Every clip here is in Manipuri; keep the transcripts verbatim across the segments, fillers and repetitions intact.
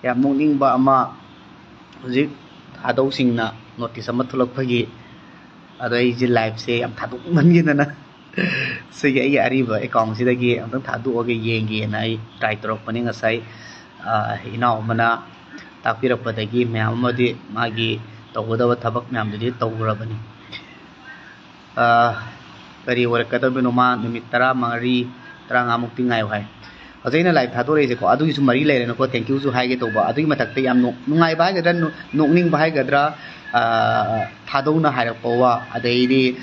ꯌꯥꯝ ꯅꯣꯛꯅꯤꯡꯕ ꯑꯃ, ꯍꯧꯖꯤꯛ ꯊꯥꯗꯧꯁꯤꯡꯅ ꯅꯣꯇꯤꯁ ꯑꯃ ꯊꯣꯛꯂꯛꯄꯒꯤ, ꯑꯗꯣ ꯑꯩꯁꯦ ꯂꯥꯏꯐꯁꯦ ꯌꯥꯝ ꯊꯥꯗꯣꯛꯃꯟꯈꯤꯗꯅ ꯁꯤꯒꯤ ꯑꯩꯒꯤ ꯑꯔꯤꯕ ꯑꯦꯀꯥꯎꯟꯁꯤꯗꯒꯤ ꯑꯝꯇꯪ ꯊꯥꯗꯣꯛꯑꯒ ꯌꯦꯡꯒꯦꯅ ꯑꯩ ꯇ꯭ꯔꯥꯏ ꯇꯧꯔꯛꯄꯅꯤ꯫ ꯉꯁꯥꯏ ꯏꯅꯥꯎ ꯑꯃꯅ ꯇꯥꯛꯄꯤꯔꯛꯄꯗꯒꯤ ꯃꯌꯥꯝ ꯑꯃꯗꯤ ꯃꯥꯒꯤ ꯇꯧꯒꯗꯕ ꯊꯕꯛ ꯃꯌꯥꯝꯗꯨꯗꯤ ꯇꯧꯈ꯭ꯔꯕꯅꯤ꯫ ꯀꯔꯤ ꯑꯣꯏꯔꯛꯀꯗꯕꯅꯣ? ꯃꯥ ꯅꯨꯃꯤꯠ ꯇꯔꯥꯃꯔꯤ, ꯇꯔꯥꯃꯉꯥꯃꯨꯛꯇꯤ ꯉꯥꯏꯌꯨ ꯍꯥꯏ꯫ ꯍꯧꯖꯤꯛ ꯑꯩꯅ ꯂꯥꯏꯐ ꯊꯥꯗꯣꯔꯛꯏꯁꯦꯀꯣ, ꯑꯗꯨꯒꯤꯁꯨ ꯃꯔꯤ ꯂꯩꯔꯦꯅꯀꯣ, ꯊꯦꯡꯀ꯭ꯌꯨꯁꯨ ꯍꯥꯏꯒꯦ ꯇꯧꯕ꯫ ꯑꯗꯨꯒꯤ ꯃꯊꯛꯇ ꯌꯥꯝ ꯅꯣꯛ- ꯅꯨꯡꯉꯥꯏꯕ ꯍꯥꯏꯒꯗ꯭ꯔꯥ, ꯅꯣꯛꯅꯤꯡꯕ ꯍꯥꯏꯒꯗ꯭ꯔꯥ, ꯊꯥꯗꯧꯅ ꯍꯥꯏꯔꯛꯄ ꯋꯥ, ꯑꯗꯩꯗꯤ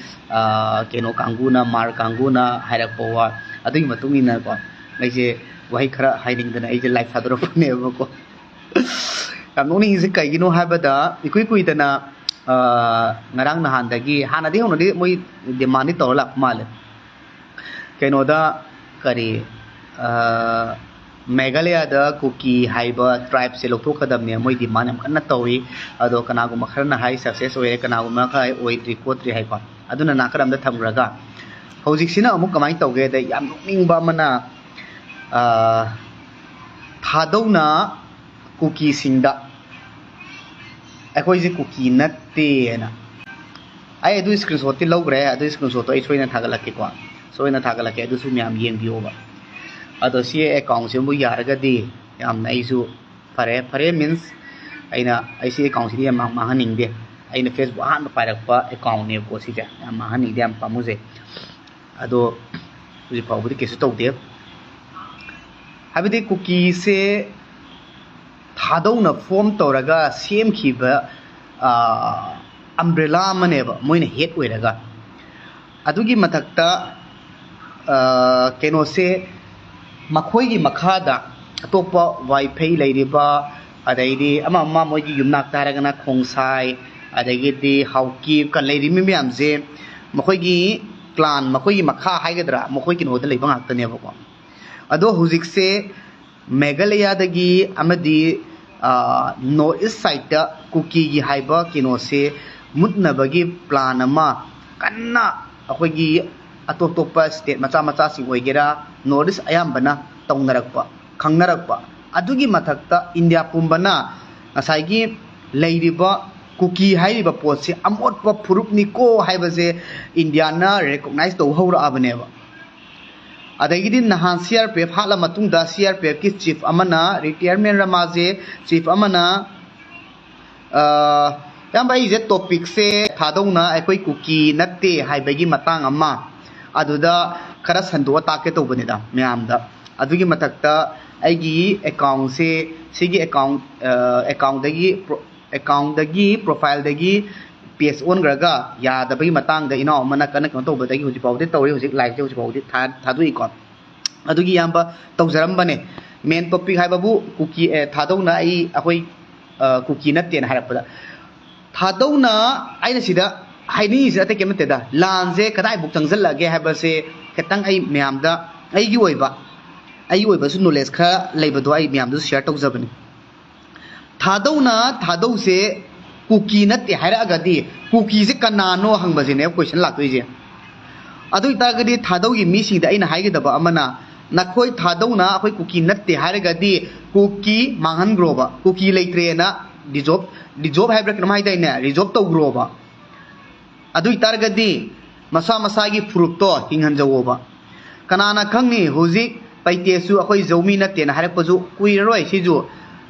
ꯀꯩꯅꯣ ꯀꯥꯡꯕꯨꯅ, ꯃꯥꯔ ꯀꯥꯡꯕꯨꯅ ꯍꯥꯏꯔꯛꯄ ꯋꯥ, ꯑꯗꯨꯒꯤ ꯃꯇꯨꯡ ꯏꯟꯅꯀꯣ ꯑꯩꯁꯦ ꯋꯥꯍꯩ ꯈꯔ ꯍꯥꯏꯅꯤꯡꯗꯅ ꯑꯩꯁꯦ ꯂꯥꯏꯐ ꯊꯥꯗꯣꯔꯛꯄꯅꯦꯕꯀꯣ꯫ ꯌꯥꯝ ꯅꯣꯛꯅꯤꯡꯉꯤꯁꯦ ꯀꯩꯒꯤꯅꯣ ꯍꯥꯏꯕꯗ, ꯏꯀꯨꯏ ꯀꯨꯏꯗꯅ ꯉꯔꯥꯡ ꯅꯍꯥꯟꯗꯒꯤ, ꯍꯥꯟꯅꯗꯤ ꯍꯧꯅꯗꯤ ꯃꯣꯏ ꯗꯤꯃꯥꯟꯗꯤ ꯇꯧꯔ ꯂꯥꯛꯄ ꯃꯥꯜꯂꯦ꯫ ꯀꯩꯅꯣꯗ, ꯀꯔꯤ, ꯃꯦꯘꯥꯂꯌꯥꯗ ꯀꯨꯀꯤ ꯍꯥꯏꯕ ꯇ꯭ꯔꯥꯏꯕꯁꯦ ꯂꯧꯊꯣꯛꯀꯗꯕꯅꯦ, ꯃꯣꯏ ꯗꯤꯃꯥꯟ ꯌꯥꯝ ꯀꯟꯅ ꯇꯧꯔꯤ꯫ ꯑꯗꯣ ꯀꯅꯥꯒꯨꯝꯕ ꯈꯔꯅ ꯍꯥꯏ ꯁꯛꯁꯦꯁ ꯑꯣꯏꯔꯦ, ꯀꯅꯥꯒꯨꯝꯕ ꯈꯔ ꯍꯥꯏ ꯑꯣꯏꯗ꯭ꯔꯤ ꯈꯣꯠꯇ꯭ꯔꯤ ꯍꯥꯏꯀꯣ꯫ ꯑꯗꯨꯅ ꯅꯥꯀꯟ ꯑꯃꯗ ꯊꯝꯈ꯭ꯔꯒ, ꯍꯧꯖꯤꯛꯁꯤꯅ ꯑꯃꯨꯛ ꯀꯃꯥꯏꯅ ꯇꯧꯒꯦꯗ, ꯌꯥꯝ ꯅꯣꯛꯅꯤꯡꯕ ꯑꯃꯅ, ꯊꯥꯗꯧꯅ ꯀꯨꯀꯤꯁꯤꯡꯗ, "ꯑꯩꯈꯣꯏꯁꯦ ꯀꯨꯀꯤ ꯅꯠꯇꯦ" ꯍꯥꯏꯅ꯫ ꯑꯩ ꯑꯗꯨ ꯁ꯭ꯀ꯭ꯔꯤꯟ ꯁꯣꯠꯇꯤ ꯂꯧꯈ꯭ꯔꯦ꯫ ꯑꯗꯨ ꯁ꯭ꯀ꯭ꯔꯤꯟ ꯁꯣꯠꯇꯣ ꯑꯩ ꯁꯣꯏꯗꯅ ꯊꯥꯒꯠꯂꯛꯀꯦꯀꯣ, ꯁꯣꯏꯗꯅ ꯊꯥꯒꯠꯂꯛꯀꯦ꯫ ꯑꯗꯨꯁꯨ ꯃꯌꯥꯝ ꯌꯦꯡꯕꯤꯌꯣꯕ꯫ ꯑꯗꯣ ꯁꯤ ꯑꯦꯀꯥꯎꯟꯁꯤꯕꯨ ꯌꯥꯔꯒꯗꯤ ꯌꯥꯝꯅ ꯑꯩꯁꯨ ꯐꯔꯦ꯫ ꯐꯔꯦ ꯃꯤꯟꯁ, ꯑꯩꯅ, ꯑꯩ ꯁꯤ ꯑꯦꯀꯥꯎꯟꯁꯤꯗꯤ ꯌꯥꯝ ꯃꯥꯡ-, ꯃꯥꯡꯍꯟꯅꯤꯡꯗꯦ꯫ ꯑꯩꯅ ꯐꯦꯁꯕꯨꯛ ꯑꯍꯥꯟꯕ ꯄꯥꯏꯔꯛꯄ ꯑꯦꯀꯥꯎꯟꯅꯦꯕꯀꯣ ꯁꯤꯁꯦ꯫ ꯌꯥꯝ ꯃꯥꯡꯍꯟꯅꯤꯡꯗꯦ, ꯌꯥꯝ ꯄꯥꯝꯃꯨꯖꯩ꯫ ꯑꯗꯣ ꯍꯧꯖꯤꯛ ꯐꯥꯎꯕꯗꯤ ꯀꯩꯁꯨ ꯇꯧꯗꯦ꯫ ꯍꯥꯏꯕꯗꯤ ꯀꯨꯀꯤꯁꯦ ꯊꯥꯗꯧꯅ ꯐꯣꯝ ꯇꯧꯔꯒ ꯁꯦꯝꯈꯤꯕ ꯑꯝꯕ꯭ꯔꯦꯂꯥ ꯑꯃꯅꯦꯕ, ꯃꯣꯏꯅ ꯍꯦꯠ ꯑꯣꯏꯔꯒ꯫ ꯑꯗꯨꯒꯤ ꯃꯊꯛꯇ ꯀꯩꯅꯣꯁꯦ, ꯃꯈꯣꯏꯒꯤ ꯃꯈꯥꯗ ꯑꯇꯣꯞꯄ ꯋꯥꯏꯐꯩ ꯂꯩꯔꯤꯕ, ꯑꯗꯩꯗꯤ ꯑꯃ ꯑꯃ ꯃꯣꯏꯒꯤ ꯌꯨꯝꯅꯥꯛꯇ ꯍꯥꯏꯔꯒꯅ ꯈꯣꯡꯁꯥꯏ, ꯑꯗꯒꯤꯗꯤ ꯍꯥꯎꯀꯤꯞ ꯀ ꯂꯩꯔꯤꯕ ꯃꯌꯥꯝꯁꯦ, ꯃꯈꯣꯏꯒꯤ ꯀ꯭ꯂꯥꯟ, ꯃꯈꯣꯏꯒꯤ ꯃꯈꯥ ꯍꯥꯏꯒꯗ꯭ꯔꯥ, ꯃꯈꯣꯏ ꯀꯩꯅꯣꯗ ꯂꯩꯕ ꯉꯥꯛꯇꯅꯦꯕꯀꯣ꯫ ꯑꯗꯣ ꯍꯧꯖꯤꯛꯁꯦ ꯃꯦꯘꯥꯂꯌꯥꯗꯒꯤ ꯑꯃꯗꯤ ꯅꯣꯔꯠ ꯏꯁ ꯁꯥꯏꯠꯇ ꯀꯨꯀꯤꯒꯤ ꯍꯥꯏꯕ ꯀꯩꯅꯣꯁꯦ ꯃꯨꯠꯅꯕꯒꯤ ꯄ꯭ꯂꯥꯟ ꯑꯃ ꯀꯟꯅ ꯑꯩꯈꯣꯏꯒꯤ ꯑꯇꯣꯞ ꯑꯇꯣꯞꯄ ꯁ꯭ꯇꯦꯠ ꯃꯆꯥ ꯃꯆꯥꯁꯤꯡ ꯑꯣꯏꯒꯦꯔꯥ, ꯅꯣꯔꯠ ꯏꯁ ꯑꯌꯥꯝꯕꯅ ꯇꯧꯅꯔꯛꯄ, ꯈꯪꯅꯔꯛꯄ, ꯑꯗꯨꯒꯤ ꯃꯊꯛꯇ ꯏꯟꯗꯤꯌꯥ ꯄꯨꯝꯕꯅ ꯉꯁꯥꯏꯒꯤ ꯂꯩꯔꯤꯕ ꯀꯨꯀꯤ ꯍꯥꯏꯔꯤꯕ ꯄꯣꯠꯁꯦ ꯑꯃꯣꯠꯄ ꯐꯨꯔꯨꯞꯅꯤꯀꯣ ꯍꯥꯏꯕꯁꯦ ꯏꯟꯗꯤꯌꯥꯅ recognize ꯇꯧꯕ ꯍꯧꯔꯛꯑꯕꯅꯦꯕ꯫ ꯑꯗꯒꯤꯗꯤ ꯅꯍꯥꯟ C R P F ꯍꯥꯠꯂ ꯃꯇꯨꯡꯗ C R P F ꯀꯤ chief ꯑꯃꯅ, retirement ꯔ ꯃꯥꯁꯦ, chief ꯑꯃꯅ, ꯑ, ꯏꯌꯥꯝꯕ, ꯑꯩꯁꯦ topic ꯁꯦ ꯊꯥꯗꯧꯅ ꯑꯩꯈꯣꯏ ꯀꯨꯀꯤ ꯅꯠꯇꯦ ꯍꯥꯏꯕꯒꯤ ꯃꯇꯥꯡ ꯑꯃ ꯑꯗꯨꯗ ꯈꯔ ꯁꯟꯗꯣꯛꯑ ꯇꯥꯛꯀꯦ ꯇꯧꯕꯅꯤꯗ ꯃꯌꯥꯝꯗ꯫ ꯑꯗꯨꯒꯤ ꯃꯊꯛꯇ ꯑꯩꯒꯤ account ꯁꯦ, ꯁꯤꯒꯤ account, ꯑ, account ꯗꯒꯤ pro-, account ꯗꯒꯤ, profile ꯗꯒꯤ page ꯑꯣꯟꯈ꯭ꯔꯒ ꯌꯥꯗꯕꯒꯤ ꯃꯇꯥꯡꯗ ꯏꯅꯥꯎ ꯑꯃꯅ ꯀꯟꯅ ꯀꯩꯅꯣ ꯇꯧꯕꯗꯒꯤ ꯍꯧꯖꯤꯛ ꯐꯥꯎꯗꯤ ꯇꯧꯔꯤ, ꯍꯧꯖꯤꯛ live ꯁꯦ ꯍꯧꯖꯤꯛ ꯐꯥꯎꯗꯤ ꯊꯥ-, ꯊꯥꯗꯣꯛꯏꯀꯣ꯫ ꯑꯗꯨꯒꯤ ꯏꯌꯥꯝꯕ ꯇꯧꯖꯔꯝꯕꯅꯦ꯫ Main topic ꯍꯥꯏꯕꯕꯨ ꯀꯨꯀꯤ, ꯑꯦ, ꯊꯥꯗꯧꯅ ꯑꯩ, ꯑꯩꯈꯣꯏ, ꯑ, ꯀꯨꯀꯤ ꯅꯠꯇꯦꯅ ꯍꯥꯏꯔꯛꯄꯗ꯫ ꯊꯥꯗꯧꯅ ꯑꯩꯅ ꯁꯤꯗ ꯍꯥꯏꯅꯤꯡꯉꯤꯁꯦ ꯑꯇꯩ ꯀꯩꯝ ꯅꯠꯇꯦꯗ, ꯂꯥꯟꯁꯦ ꯀꯗꯥꯏꯐꯥꯎ ꯆꯪꯁꯤꯜꯂꯛꯑꯒꯦ ꯍꯥꯏꯕꯁꯦ ꯈꯤꯇꯪ ꯑꯩ ꯃꯌꯥꯝꯗ ꯑꯩꯒꯤ ꯑꯣꯏꯕ, ꯑꯩꯒꯤ ꯑꯣꯏꯕꯁꯨ knowledge ꯈꯔ ꯂꯩꯕꯗꯣ ꯑꯩ ꯃꯌꯥꯝꯗꯁꯨ share ꯇꯧꯖꯕꯅꯤ꯫ ꯊꯥꯗꯧꯅ ꯊꯥꯗꯧꯁꯦ ꯀꯨꯀꯤ ꯅꯠꯇꯦ ꯍꯥꯏꯔꯛꯑꯒꯗꯤ ꯀꯨꯀꯤꯁꯦ ꯀꯅꯥꯅꯣ ꯍꯪꯕꯁꯤꯅꯦ question ꯂꯥꯛꯇꯣꯏꯁꯦ꯫ ꯑꯗꯨ ꯑꯣꯏꯇꯥꯔꯒꯗꯤ ꯊꯥꯗꯧꯒꯤ ꯃꯤꯁꯤꯡꯗ ꯑꯩꯅ ꯍꯥꯏꯒꯗꯕ ꯑꯃꯅ, ꯅꯈꯣꯏ ꯊꯥꯗꯧꯅ ꯑꯩꯈꯣꯏ ꯀꯨꯀꯤ ꯅꯠꯇꯦ ꯍꯥꯏꯔꯒꯗꯤ ꯀꯨꯀꯤ ꯃꯥꯡꯍꯟꯈ꯭ꯔꯣꯕ, ꯀꯨꯀꯤ ꯂꯩꯇ꯭ꯔꯦꯅ dissolve, dissolve ꯍꯥꯏꯕ꯭ꯔꯥ ꯀꯩꯅꯣꯝ ꯍꯥꯏꯗꯥꯏꯅꯦ, dissolve ꯇꯧꯈ꯭ꯔꯣꯕ꯫ ꯑꯗꯨ ꯑꯣꯏꯇꯥꯔꯒꯗꯤ ꯃꯁꯥ ꯃꯁꯥꯒꯤ ꯐꯨꯔꯨꯞꯇꯣ ꯍꯤꯡꯍꯟꯖꯧꯋꯣꯕ꯫ ꯀꯅꯥꯅ ꯈꯪꯅꯤ, ꯍꯧꯖꯤꯛ ꯄꯩꯇꯦꯁꯨ ꯑꯩꯈꯣꯏ ꯖꯧꯃꯤ ꯅꯠꯇꯦꯅ ꯍꯥꯏꯔꯛꯄꯁꯨ ꯀꯨꯏꯔꯔꯣꯏ꯫ ꯁꯤꯁꯨ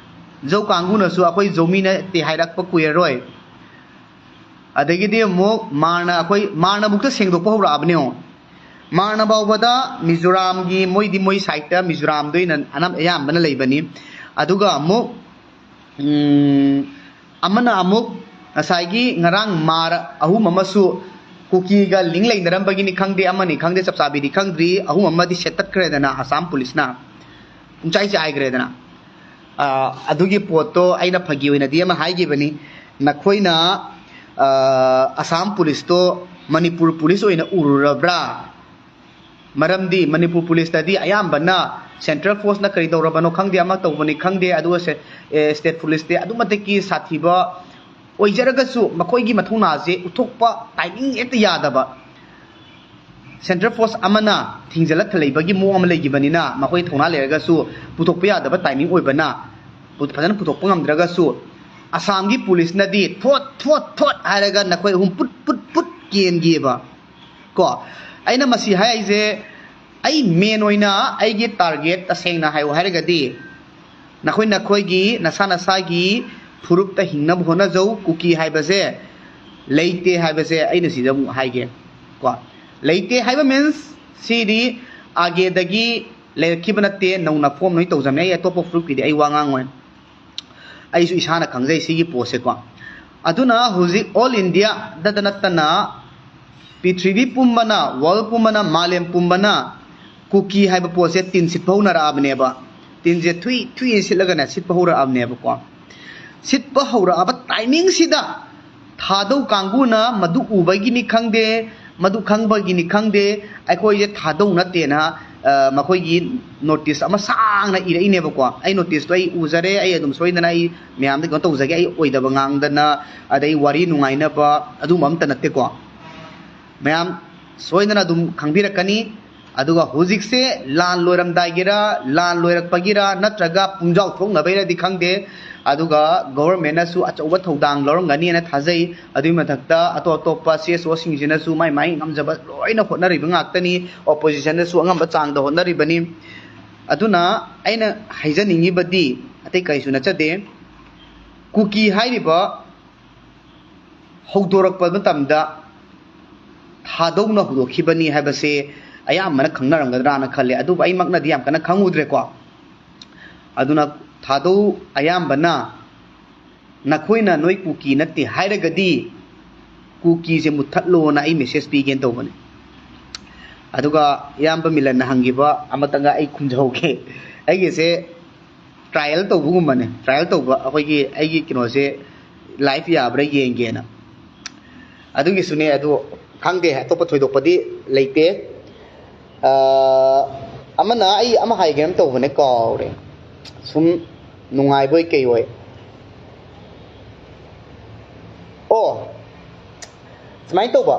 ꯖꯧ ꯀꯥꯡꯕꯨꯅꯁꯨ ꯑꯩꯈꯣꯏ ꯖꯧꯃꯤ ꯅꯠꯇꯦ ꯍꯥꯏꯔꯛꯄ ꯀꯨꯏꯔꯔꯣꯏ꯫ ꯑꯗꯒꯤꯗꯤ ꯑꯃꯨꯛ ꯃꯥꯔꯅ ꯑꯩꯈꯣꯏ, ꯃꯥꯔꯅ ꯑꯃꯨꯛꯇ ꯁꯦꯡꯗꯣꯛꯄ ꯍꯧꯔꯛꯑꯕꯅꯦ ꯌꯦꯡꯉꯣ꯫ ꯃꯥꯔꯅ ꯐꯥꯎꯕꯗ ꯃꯤꯖꯣꯔꯥꯝꯒꯤ, ꯃꯣꯏꯗꯤ ꯃꯣꯏ side ꯇ ꯃꯤꯖꯣꯔꯥꯝꯗ ꯑꯣꯏꯅ ꯑꯅꯝ-, ꯑꯌꯥꯝꯕꯅ ꯂꯩꯕꯅꯤ꯫ ꯑꯗꯨꯒ ꯑꯃꯨꯛ, ꯎꯝ, ꯑꯃꯅ ꯑꯃꯨꯛ ꯉꯁꯥꯏꯒꯤ ꯉꯔꯥꯡ ꯃꯥꯔ ꯑꯍꯨꯝ ꯑꯃꯁꯨ ꯀꯨꯀꯤꯒ link ꯂꯩꯅꯔꯝꯕꯒꯤꯅꯤ ꯈꯪꯗꯦ, ꯑꯃꯅꯤ ꯈꯪꯗꯦ, ꯆꯞ ꯆꯥꯕꯤꯗꯤ ꯈꯪꯗ꯭ꯔꯤ, ꯑꯍꯨꯝ ꯑꯃꯗꯤ ꯁꯦꯠꯇꯠꯈ꯭ꯔꯦꯗꯅ ꯑꯁꯥꯝ ꯄꯨꯂꯤꯁꯅ꯫ ꯄꯨꯡꯆꯥꯏ ꯆꯥꯏꯈ꯭ꯔꯦꯗꯅ꯫ ꯑ, ꯑꯗꯨꯒꯤ ꯄꯣꯠꯇꯣ ꯑꯩꯅ ꯐꯥꯒꯤ ꯑꯣꯏꯅꯗꯤ ꯑꯃ ꯍꯥꯏꯈꯤꯕꯅꯤ, ꯅꯈꯣꯏꯅ, ꯑ, ꯑꯁꯥꯝ ꯄꯨꯂꯤꯁꯇꯣ ꯃꯅꯤꯄꯨꯔ ꯄꯨꯂꯤꯁ ꯑꯣꯏꯅ ꯎꯔꯨꯔꯕ꯭ꯔꯥ? ꯃꯔꯝꯗꯤ ꯃꯅꯤꯄꯨꯔ ꯄꯨꯂꯤꯁꯇꯗꯤ ꯑꯌꯥꯝꯕꯅ central force ꯅ ꯀꯔꯤ ꯇꯧꯔꯕꯅꯣ ꯈꯪꯗꯦ, ꯑꯃ ꯇꯧꯕꯅꯤ ꯈꯪꯗꯦ, ꯑꯗꯨꯒ ꯁꯦ-, ꯑꯦ, state ꯄꯨꯂꯤꯁꯇꯤ ꯑꯗꯨꯛ ꯃꯇꯤꯛꯀꯤ ꯁꯥꯊꯤꯕ ꯑꯣꯏꯖꯔꯒꯁꯨ ꯃꯈꯣꯏꯒꯤ ꯃꯊꯧꯅꯥꯁꯦ ꯎꯠꯊꯣꯛꯄ timing ꯍꯦꯛꯇ ꯌꯥꯗꯕ꯫ ꯁꯦꯟꯇ꯭ꯔꯦꯜ ꯐꯣꯔꯁ ꯑꯃꯅ ꯊꯤꯡꯖꯤꯜꯂ ꯊꯝꯂꯤꯕꯒꯤ ꯃꯑꯣꯡ ꯑꯃ ꯂꯩꯈꯤꯕꯅꯤꯅ, ꯃꯈꯣꯏ ꯊꯧꯅꯥ ꯂꯩꯔꯒꯁꯨ ꯄꯨꯊꯣꯛꯄ ꯌꯥꯗꯕ ꯇꯥꯏꯃꯤꯡ ꯑꯣꯏꯕꯅ, ꯄꯨ- ꯐꯖꯅ ꯄꯨꯊꯣꯛꯄ ꯉꯝꯗ꯭ꯔꯒꯁꯨ, ꯑꯁꯥꯝꯒꯤ ꯄꯨꯂꯤꯁꯅꯗꯤ ꯊꯣꯠ ꯊꯣꯠ ꯊꯣꯠ ꯍꯥꯏꯔꯒ ꯅꯈꯣꯏ ꯑꯍꯨꯝ ꯄꯨꯠ ꯄꯨꯠ ꯄꯨꯠ ꯀꯦꯟꯈꯤꯑꯕ꯫ ꯀꯣ, ꯑꯩꯅ ꯃꯁꯤ ꯍꯥꯏꯔꯤꯁꯦ, ꯑꯩ ꯃꯦꯟ ꯑꯣꯏꯅ ꯑꯩꯒꯤ ꯇꯥꯔꯒꯦꯠ, ꯇꯁꯦꯡꯅ ꯍꯥꯏꯌꯨ ꯍꯥꯏꯔꯒꯗꯤ, ꯅꯈꯣꯏ ꯅꯈꯣꯏꯒꯤ ꯅꯁꯥ ꯅꯁꯥꯒꯤ ꯐꯨꯔꯨꯞꯇ ꯍꯤꯡꯅꯕ ꯍꯣꯠꯅꯖꯧ꯫ ꯀꯨꯀꯤ ꯍꯥꯏꯕꯁꯦ ꯂꯩꯇꯦ ꯍꯥꯏꯕꯁꯦ ꯑꯩꯅ ꯁꯤꯗ ꯑꯃꯨꯛ ꯍꯥꯏꯒꯦ꯫ ꯀꯣ, ꯂꯩꯇꯦ ꯍꯥꯏꯕ ꯃꯤꯟꯁ, ꯁꯤꯗꯤ ꯑꯥꯒꯦꯗꯒꯤ ꯂꯩꯔꯛꯈꯤꯕ ꯅꯠꯇꯦ, ꯅꯧꯅ ꯐꯣꯝ ꯂꯣꯏ ꯇꯧꯖꯕꯅꯦ꯫ ꯑꯩ ꯑꯇꯣꯞꯄ ꯐꯨꯔꯨꯞꯀꯤꯗꯤ ꯑꯩ ꯋꯥ ꯉꯥꯡꯉꯣꯏ, ꯑꯩꯁꯨ ꯏꯁꯥꯅ ꯈꯪꯖꯩ ꯁꯤꯒꯤ ꯄꯣꯠꯁꯦꯀꯣ꯫ ꯑꯗꯨꯅ ꯍꯧꯖꯤꯛ ꯑꯣꯜ ꯏꯟꯗꯤꯌꯥꯗꯇ ꯅꯠꯇꯅ ꯄ꯭ꯔꯤꯊꯤꯕꯤ ꯄꯨꯝꯕꯅ, ꯋꯥꯔꯜ ꯄꯨꯝꯕꯅ, ꯃꯥꯂꯦꯝ ꯄꯨꯝꯕꯅ ꯀꯨꯀꯤ ꯍꯥꯏꯕ ꯄꯣꯠꯁꯦ ꯇꯤꯟ ꯁꯤꯠꯄ ꯍꯧꯅꯔꯛꯑꯕꯅꯦꯕ꯫ ꯇꯤꯟꯁꯦ ꯊꯨꯏ ꯊꯨꯏ ꯁꯤꯠꯂꯒꯅꯦ ꯁꯤꯠꯄ ꯍꯧꯔꯛꯑꯕꯅꯦꯕꯀꯣ꯫ ꯁꯤꯠꯄ ꯍꯧꯔꯛꯑꯕ ꯇꯥꯏꯃꯤꯡꯁꯤꯗ ꯊꯥꯗꯧ ꯀꯥꯡꯕꯨꯅ ꯃꯗꯨ ꯎꯕꯒꯤꯅꯤ ꯈꯪꯗꯦ, ꯃꯗꯨ ꯈꯪꯕꯒꯤꯅꯤ ꯈꯪꯗꯦ, ꯑꯩꯈꯣꯏꯁꯦ ꯊꯥꯗꯧ ꯅꯠꯇꯦꯅ, ꯑ, ꯃꯈꯣꯏꯒꯤ ꯅꯣꯇꯤꯁ ꯑꯃ ꯁꯥꯡꯅ ꯏꯔꯛꯏꯅꯦꯕꯀꯣ꯫ ꯑꯩ ꯅꯣꯇꯤꯁꯇꯣ ꯑꯩ ꯎꯖꯔꯦ, ꯑꯩ ꯑꯗꯨꯝ ꯁꯣꯏꯗꯅ ꯑꯩ ꯃꯌꯥꯝꯗ ꯀꯩꯅꯣ ꯇꯧꯖꯒꯦ, ꯑꯩ ꯑꯣꯏꯗꯕ ꯉꯥꯡꯗꯅ, ꯑꯗꯩ ꯋꯥꯔꯤ ꯅꯨꯡꯉꯥꯏꯅꯕ ꯑꯗꯨꯝꯕ ꯑꯝꯇ ꯅꯠꯇꯦꯀꯣ꯫ ꯃꯌꯥꯝ ꯁꯣꯏꯗꯅ ꯑꯗꯨꯝ ꯈꯪꯕꯤꯔꯛꯀꯅꯤ꯫ ꯑꯗꯨꯒ ꯍꯧꯖꯤꯛꯁꯦ ꯂꯥꯟ ꯂꯣꯏꯔꯝꯗꯥꯏꯒꯤꯔ, ꯂꯥꯟ ꯂꯣꯏꯔꯛꯄꯒꯤꯔ, ꯅꯠꯇ꯭ꯔꯒ ꯄꯨꯝꯖꯥꯎ ꯊꯣꯛꯅꯕꯩꯔꯗꯤ ꯈꯪꯗꯦ꯫ ꯑꯗꯨꯒ ꯒꯣꯚꯔꯟꯃꯦꯟꯅꯁꯨ ꯑꯆꯧꯕ ꯊꯧꯗꯥꯡ ꯂꯧꯔꯝꯒꯅꯤꯅ ꯊꯥꯖꯩ꯫ ꯑꯗꯨꯒꯤ ꯃꯊꯛꯇ ꯑꯇꯣꯞ ꯑꯇꯣꯞꯄ ꯁꯤ ꯑꯦꯁ ꯑꯣꯁꯤꯡꯁꯤꯅꯁꯨ ꯃꯥꯏ ꯃꯥꯏ ꯉꯝꯖꯕ ꯂꯣꯏꯅ ꯍꯣꯠꯅꯔꯤꯕ ꯉꯥꯛꯇꯅꯤ꯫ ꯑꯣꯄꯣꯖꯤꯁꯟꯅꯁꯨ ꯑꯉꯝꯕ ꯆꯥꯡꯗ ꯍꯣꯠꯅꯔꯤꯕꯅꯤ꯫ ꯑꯗꯨꯅ ꯑꯩꯅ ꯍꯥꯏꯖꯅꯤꯡꯉꯤꯕꯗꯤ ꯑꯇꯩ ꯀꯔꯤꯁꯨ ꯅꯠꯆꯗꯦ꯫ ꯀꯨꯀꯤ ꯍꯥꯏꯔꯤꯕ ꯍꯧꯗꯣꯔꯛꯄ ꯃꯇꯝꯗ ꯊꯥꯗꯧꯅ ꯍꯧꯗꯣꯛꯈꯤꯕꯅꯤ ꯍꯥꯏꯕꯁꯦ ꯑꯌꯥꯝꯕꯅ ꯈꯪꯅꯔꯝꯒꯗ꯭ꯔꯥꯅ ꯈꯜꯂꯦ꯫ ꯑꯗꯨꯕꯨ ꯑꯩꯃꯛꯅꯗꯤ ꯌꯥꯝ ꯀꯟꯅ ꯈꯪꯉꯨꯗ꯭ꯔꯦꯀꯣ꯫ ꯑꯗꯨꯅ ꯊꯥꯗꯧ ꯑꯌꯥꯝꯕꯅ ꯅꯈꯣꯏꯅ ꯅꯣꯏ ꯀꯨꯀꯤ ꯅꯠꯇꯦ ꯍꯥꯏꯔꯒꯗꯤ ꯀꯨꯀꯤꯁꯦ ꯃꯨꯠꯊꯠꯂꯣꯅ ꯑꯩ ꯃꯦꯁꯦꯖ ꯄꯤꯒꯦꯅ ꯇꯧꯕꯅꯦ꯫ ꯑꯗꯨꯒ ꯏꯌꯥꯝꯕ ꯃꯤꯂꯟꯅ ꯍꯪꯈꯤꯕ ꯑꯃꯇꯪꯒ ꯑꯩ ꯈꯨꯝꯖꯍꯧꯒꯦ꯫ ꯑꯩꯒꯤꯁꯦ ꯇ꯭ꯔꯥꯏꯌꯦꯜ ꯇꯧꯕꯒꯨꯝꯕꯅꯦ, ꯇ꯭ꯔꯥꯏꯌꯦꯜ ꯇꯧꯕ, ꯑꯩꯈꯣꯏꯒꯤ ꯑꯩꯒꯤ ꯀꯩꯅꯣꯁꯦ ꯂꯥꯏꯐ ꯌꯥꯕ꯭ꯔꯥ ꯌꯦꯡꯒꯦꯅ꯫ ꯑꯗꯨꯒꯤꯁꯨꯅꯦ꯫ ꯑꯗꯨ ꯈꯪꯗꯦ, ꯑꯇꯣꯞꯄ ꯊꯣꯏꯗꯣꯛꯄꯗꯤ ꯂꯩꯇꯦ꯫ ꯑꯥ, ꯑꯃꯅ ꯑꯩ ꯑꯃ ꯍꯥꯏꯒꯦꯅ ꯇꯧꯕꯅꯦ, ꯀꯥꯎꯔꯦ꯫ ꯁꯨꯝ ꯅꯨꯡꯉꯥꯏꯕꯣꯏ ꯀꯩ ꯑꯣꯏ꯫ ꯑꯣ, ꯁꯨꯃꯥꯏꯅ ꯇꯧꯕ,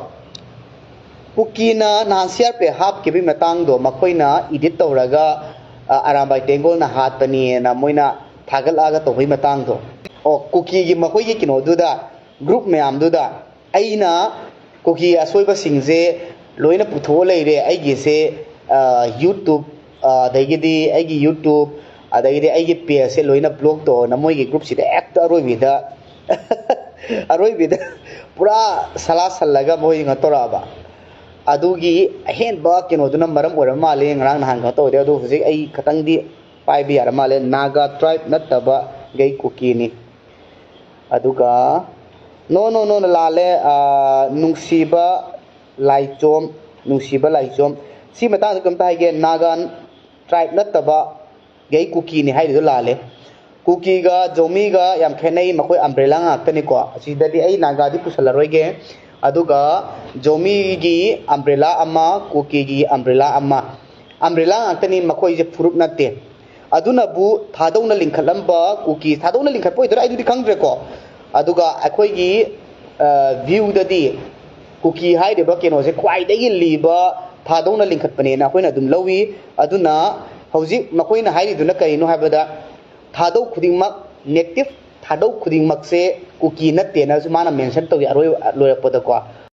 ꯀꯨꯀꯤꯅ ꯅꯍꯥꯟ ꯁꯤ ꯑꯥꯔ ꯄꯤ ꯑꯦꯐ ꯍꯥꯞꯈꯤꯕꯒꯤ ꯃꯇꯥꯡꯗꯣ ꯃꯈꯣꯏꯅ ꯏꯗꯤꯠ ꯇꯧꯔꯒ, ꯑ, ꯑꯔꯥꯝꯕꯥꯏ ꯇꯦꯡꯒꯣꯜꯅ ꯍꯥꯠꯄꯅꯦꯅ ꯃꯣꯏꯅ ꯊꯥꯒꯠꯂꯛꯑꯒ ꯇꯧꯕꯒꯤ ꯃꯇꯥꯡꯗꯣ꯫ ꯑꯣ, ꯀꯨꯀꯤꯒꯤ ꯃꯈꯣꯏꯒꯤ ꯀꯩꯅꯣꯗꯨꯗ, ꯒ꯭ꯔꯨꯞ ꯃꯌꯥꯝꯗꯨꯗ ꯑꯩꯅ ꯀꯨꯀꯤ ꯑꯁꯣꯏꯕꯁꯤꯡꯁꯦ ꯂꯣꯏꯅ ꯄꯨꯊꯣꯛꯑ ꯂꯩꯔꯦ꯫ ꯑꯩꯒꯤꯁꯦ, ꯑ, ꯌꯨꯇꯨꯕ, ꯑ, ꯑꯗꯒꯤꯗꯤ ꯑꯩꯒꯤ ꯌꯨꯇꯨꯕ, ꯑꯗꯒꯤꯗꯤ ꯑꯩꯒꯤ ꯄꯦꯖꯁꯦ ꯂꯣꯏꯅ ꯕ꯭ꯂꯣꯛ ꯇꯧꯑꯣꯅ ꯃꯣꯏꯒꯤ ꯒ꯭ꯔꯨꯞꯁꯤꯗ ꯍꯦꯛꯇ ꯑꯔꯣꯏꯕꯤꯗ, ꯑꯔꯣꯏꯕꯤꯗ ꯄꯨꯔꯥ ꯁꯂꯥ ꯁꯜꯂꯒ ꯃꯣꯏ ꯀꯩꯅꯣ ꯇꯧꯔꯛꯑꯕ꯫ ꯑꯗꯨꯒꯤ ꯑꯍꯦꯟꯕ ꯀꯩꯅꯣꯗꯨꯅ ꯃꯔꯝ ꯑꯣꯏꯔꯕ ꯃꯥꯜꯂꯦ ꯉꯔꯥꯡ ꯅꯍꯥꯟ ꯀꯩꯅꯣ ꯇꯧꯔꯗꯤ꯫ ꯑꯗꯣ ꯍꯧꯖꯤꯛ ꯑꯩ ꯈꯇꯪꯗꯤ ꯄꯥꯏꯕ ꯌꯥꯔ ꯃꯥꯜꯂꯦ꯫ ꯅꯥꯒꯥ ꯇ꯭ꯔꯥꯏꯕ ꯅꯠꯇꯕꯈꯩ ꯀꯨꯀꯤꯅꯤ꯫ ꯑꯗꯨꯒ no, no, no, ꯂꯥꯜꯂꯦ꯫ ꯑꯥ, ꯅꯨꯡꯁꯤꯕ ꯂꯥꯏꯆꯣꯝ, ꯅꯨꯡꯁꯤꯕ ꯂꯥꯏꯆꯣꯝ꯫ ꯁꯤ ꯃꯇꯥꯡꯗ ꯀꯩꯝꯇ ꯍꯥꯏꯒꯦ, ꯅꯥꯒꯥ ꯇ꯭ꯔꯥꯏꯕ ꯅꯠꯇꯕ ꯒꯩ ꯀꯨꯀꯤꯅꯤ ꯍꯥꯏꯔꯤꯗꯣ ꯂꯥꯜꯂꯦ꯫ ꯀꯨꯀꯤꯒ ꯖꯣꯃꯤꯒ ꯌꯥꯝ ꯈꯦꯠꯅꯩ, ꯃꯈꯣꯏ ꯑꯝꯕ꯭ꯔꯦꯂꯥ ꯉꯥꯛꯇꯅꯤꯀꯣ꯫ ꯑꯁꯤꯗꯗꯤ ꯑꯩ ꯅꯥꯒꯥꯗꯤ ꯄꯨꯁꯜꯂꯔꯣꯏꯒꯦ꯫ ꯑꯗꯨꯒ ꯖꯣꯃꯤꯒꯤ ꯑꯝꯕ꯭ꯔꯦꯂꯥ ꯑꯃ, ꯀꯨꯀꯤꯒꯤ ꯑꯝꯕ꯭ꯔꯦꯂꯥ ꯑꯃ, ꯑꯝꯕ꯭ꯔꯦꯂꯥ ꯉꯥꯛꯇꯅꯤ, ꯃꯈꯣꯏꯁꯦ ꯐꯨꯔꯨꯞ ꯅꯠꯇꯦ꯫ ꯑꯗꯨꯅꯕꯨ ꯊꯥꯗꯧꯅ ꯂꯤꯡꯈꯠꯂꯝꯕ ꯀꯨꯀꯤ, ꯊꯥꯗꯧꯅ ꯂꯤꯡꯈꯠꯄ ꯑꯣꯏꯗꯣꯏꯔꯥ ꯑꯩꯗꯨꯗꯤ ꯈꯪꯗ꯭ꯔꯦꯀꯣ꯫ ꯑꯗꯨꯒ ꯑꯩꯈꯣꯏꯒꯤ, ꯑ, ꯚ꯭ꯌꯨꯗꯗꯤ ꯀꯨꯀꯤ ꯍꯥꯏꯔꯤꯕ ꯀꯩꯅꯣꯁꯦ ꯈ꯭ꯋꯥꯏꯗꯒꯤ ꯂꯤꯕ ꯊꯥꯗꯧꯅ ꯂꯤꯡꯈꯠꯄꯅꯦꯅ ꯑꯩꯈꯣꯏꯅ ꯑꯗꯨꯝ ꯂꯧꯏ꯫ ꯑꯗꯨꯅ ꯍꯧꯖꯤꯛ ꯃꯈꯣꯏꯅ ꯍꯥꯏꯔꯤꯗꯨꯅ ꯀꯔꯤꯅꯣ ꯍꯥꯏꯕꯗ, ꯊꯥꯗꯧ ꯈꯨꯗꯤꯡꯃꯛ, ꯅꯦꯇꯤꯚ ꯊꯥꯗꯧ ꯈꯨꯗꯤꯡꯃꯛꯁꯦ ꯀꯨꯀꯤ ꯅꯠꯇꯦꯅꯁꯨ ꯃꯥꯅ ꯃꯦꯟꯁꯟ ꯇꯧꯏ ꯑꯔꯣꯏ-, ꯂꯣꯏꯔꯛꯄꯗꯀꯣ꯫